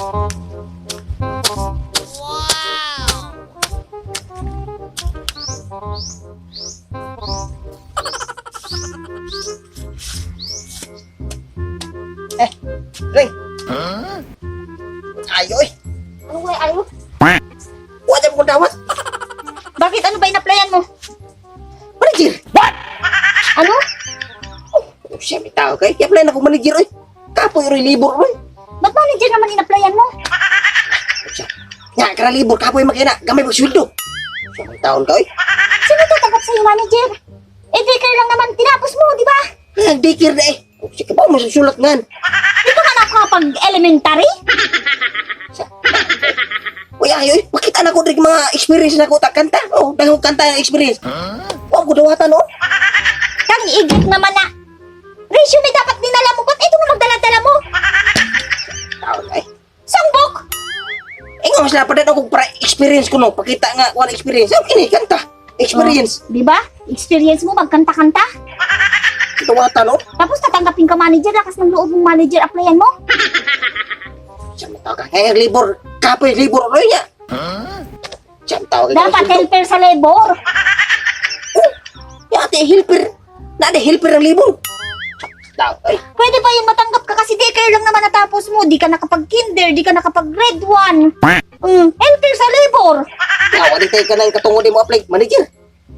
Eh, Ring. Ayo eh. Ano kaya ayo? Wala mo dawat. Bakit ano ba in-applyan mo? Manager. What? Ano? Oh, siya may tao kay. Kaya apply na akong manager eh. Kapoy rin libur eh. Ba't manager naman in-applyan mo? Siya. Nga, kara libur, kapoy makina. Gamay magsweldo. Siya may taon ka eh. Sino tatanggap sa'yo, manager? Eh, daycare lang naman tinapos mo, di ba? Ay, ang daycare na eh. Oh, siya ka ba masusulat ngan? Di ba ka nakapag-elementary? Siya. Uy, ayo eh. Makita na ko diri mga experience na ko ta kanta. Oh, dahil kanta ang experience. Wa ko dawatan oh. Kang igit naman na. Resume dapat dinala mo. Ba't ito na magdala-dala mo? Taon ay. Sangbok! Eh nga mas lapad ako para experience ko no. Pakita nga one experience. Oh, kini kanta. Experience. Oh, di ba? Experience mo magkanta-kanta. Dawatan oh. Tapos tatanggapin ka manager, lakas ng loob mong manager, applyan mo. Siya may tao ka. Ngayon libur. Kapoy libur ano niya. Siya may tao ka. Dapat helper sa labor. Oh, yate helper. Nade helper ang libur. Tao ay. Pwede ba yun matanggap ka kasi daycare lang naman natapos mo. Di ka nakapag-kinder, di ka nakapag-grade 1. Helper sa labor. Yawa di tayo ka nang katungod mo apply manager.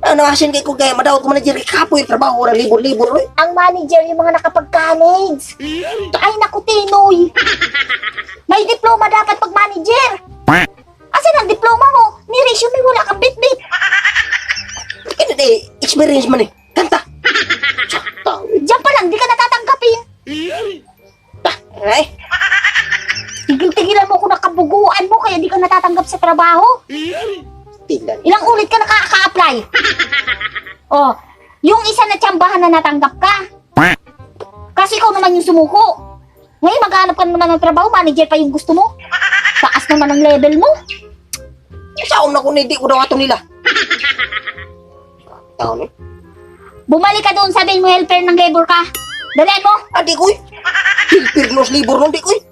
Ano asin kay ko kay madawat ko manager kay kapoy trabaho ra libur-libur oy. Ang manager yung mga nakapag-college. Ay, naku, Tinoy. May diploma dapat pag manager. Asan ang diploma mo? Ni resume wala kang bit-bit. Kaya di experience man eh. Kanta. Siya, tao. Diyan pa lang, di ka natatanggapin. Ta, ay. Tigil-tigilan mo kung nakabuguan mo kaya di ka natatanggap sa trabaho. Tingnan. Ilang ulit ka nakaka-apply? Oh, yung isa na tsambahan na natanggap ka. Kasi ikaw naman yung sumuko. Ngayon maghanap ka naman ng trabaho, manager pa yung gusto mo. Taas naman ang level mo. Saon na ko ni di ko daw ato nila. Tao ni. Bumalik ka doon, sabihin mo helper ng labor ka. Dalian mo. Adi ko eh. Helper nos libur nun di ko eh.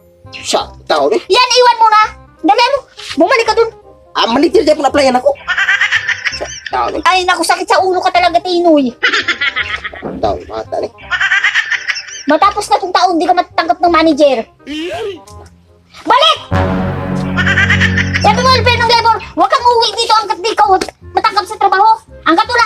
Sa tao ni. Yan, iwan mo na. Dalian mo. Bumalik ka doon. Ah, manager dyan po na-applyan ako. Sa tao ni. Ay, naku, sakit sa ulo ka talaga, Tinoy. Tao ni bata ni. Matapos na tong taon, di ka matatanggap ng manager. Balik! Sabi mo, helper ng labor, huwag kang uwi dito hanggat di ka matanggap sa trabaho. Hanggat wala